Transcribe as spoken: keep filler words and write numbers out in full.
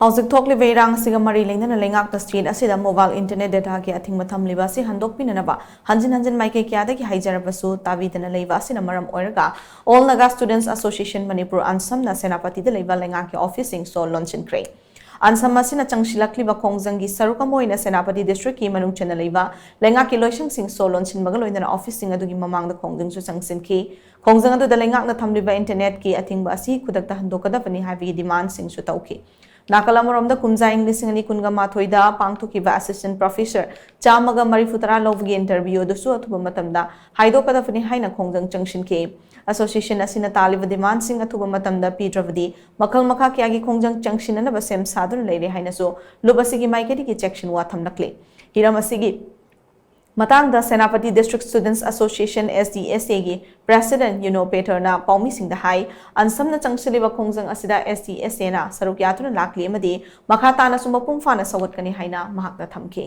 ꯍꯧꯖꯤꯛ ꯊꯣꯛꯂꯤꯕ ꯏꯔꯥꯡ ꯑꯁꯤꯒ ꯃꯔꯤ ꯂꯩꯅꯅ ꯂꯩꯉꯥꯛꯅ state ꯑꯁꯤꯗ mobile internet data ꯒꯤ ꯑꯊꯤꯡꯕ ꯊꯝꯂꯤꯕ ꯑꯁꯤ ꯍꯟꯗꯣꯛꯄꯤꯅꯅꯕ ꯍꯟꯖꯤꯟ ꯍꯟꯖꯤꯟ ꯃꯥꯏꯀꯩ ꯀꯌꯥꯗꯒꯤ ꯍꯥꯏꯖꯔꯕꯁꯨ ꯇꯥꯕꯤꯗꯅ ꯂꯩꯕ ꯑꯁꯤꯅ ꯃꯔꯝ ꯑꯣꯏꯔꯒ All Naga Students Association Manipur, ANSAM ꯅ ꯁꯦꯅꯥꯄꯇꯤꯗ ꯂꯩꯕ ꯂꯩꯉꯥꯛꯀꯤ office ꯁꯤꯡ ꯁꯣ ꯂꯣꯟꯁꯤꯟꯈ꯭ꯔꯦ꯫ ANSAM ꯑꯁꯤꯅ ꯆꯪꯁꯤꯜꯂꯛꯂꯤꯕ ꯈꯣꯡꯖꯪꯒꯤ ꯁꯔꯨꯛ ꯑꯃ ꯑꯣꯏꯅ ꯁꯦꯅꯥꯄꯇꯤ district ꯀꯤ ꯃꯅꯨꯡ ꯆꯟꯅ ꯂꯩꯕ ꯂꯩꯉꯥꯛꯀꯤ ꯂꯣꯏꯁꯪꯁꯤꯡ ꯁꯣ ꯂꯣꯟꯁꯤꯟꯕꯒ ꯂꯣꯏꯅꯅ office ꯁꯤꯡ ꯑꯗꯨꯒꯤ ꯃꯃꯥꯡꯗ ꯈꯣꯡꯖꯪꯁꯨ ꯆꯪꯁꯤꯟꯈꯤ꯫ ꯈꯣꯡꯖꯪ ꯑꯗꯨꯗ ꯂꯩꯉꯥꯛꯅ ꯊꯝꯂꯤꯕ internet ꯀꯤ ꯑꯊꯤꯡꯕ ꯑꯁꯤ ꯈꯨꯗꯛꯇ ꯍꯟꯗꯣꯛꯀꯗꯕꯅꯤ ꯍꯥꯏꯕꯒꯤ demand ꯁꯤꯡꯁꯨ ꯇꯧꯈꯤ꯫ ꯅꯥꯀꯜ ꯑꯃꯔꯣꯝꯗ, ꯀꯨꯝꯖꯥ ꯏꯪ ꯂꯤꯁꯤꯡ ꯑꯅꯤ ꯀꯨꯟꯒ ꯃꯥꯊꯣꯏꯗ ꯄꯥꯡꯊꯣꯛꯈꯤꯕ assistant professor ꯆꯥꯝꯃꯒ ꯃꯔꯤꯐꯨ ꯇꯔꯥ ꯂꯧꯕꯒꯤ interview ꯑꯗꯨꯁꯨ ꯑꯊꯨꯕ ꯃꯇꯝꯗ ꯍꯥꯏꯗꯣꯛꯀꯗꯕꯅꯤ ꯍꯥꯏꯅ ꯈꯣꯡꯖꯪ ꯆꯪꯁꯤꯟꯈꯤ꯫ Association ꯑꯁꯤꯅ ꯇꯥꯜꯂꯤꯕ demand ꯁꯤꯡ ꯑꯊꯨꯕ ꯃꯇꯝꯗ ꯄꯤꯗ꯭ꯔꯕꯗꯤ ꯃꯈꯜ ꯃꯈꯥ ꯀꯌꯥꯒꯤ ꯈꯣꯡꯖꯪ ꯆꯪꯁꯤꯟꯅꯅꯕ ꯁꯦꯝ ꯁꯥꯗꯨꯅ ꯂꯩꯔꯦ ꯍꯥꯏꯅꯁꯨ ꯂꯨꯞ ꯑꯁꯤꯒꯤ ꯃꯥꯏꯀꯩꯗꯒꯤ ꯆꯦꯛꯁꯤꯟꯋꯥ ꯊꯝꯂꯛꯂꯤ꯫ ꯍꯤꯔꯝ ꯑꯁꯤꯒꯤ ꯃꯇꯥꯡꯗ Senapati District Students Association, S D S A ꯒꯤ president ꯌꯨꯅꯣ ꯄꯦꯊꯔꯅ ꯄꯥꯎꯃꯤꯁꯤꯡꯗ ꯍꯥꯏ, ANSAM ꯅ ꯆꯪꯁꯤꯜꯂꯤꯕ ꯈꯣꯡꯖꯪ ꯑꯁꯤꯗ S D S A ꯅ ꯁꯔꯨꯛ ꯌꯥꯗꯨꯅ ꯂꯥꯛꯂꯤ ꯑꯃꯗꯤ ꯃꯈꯥ ꯇꯥꯅꯁꯨ ꯃꯄꯨꯡ ꯐꯥꯅ ꯁꯧꯒꯠꯀꯅꯤ ꯍꯥꯏꯅ ꯃꯍꯥꯛꯅ ꯊꯝꯈꯤ꯫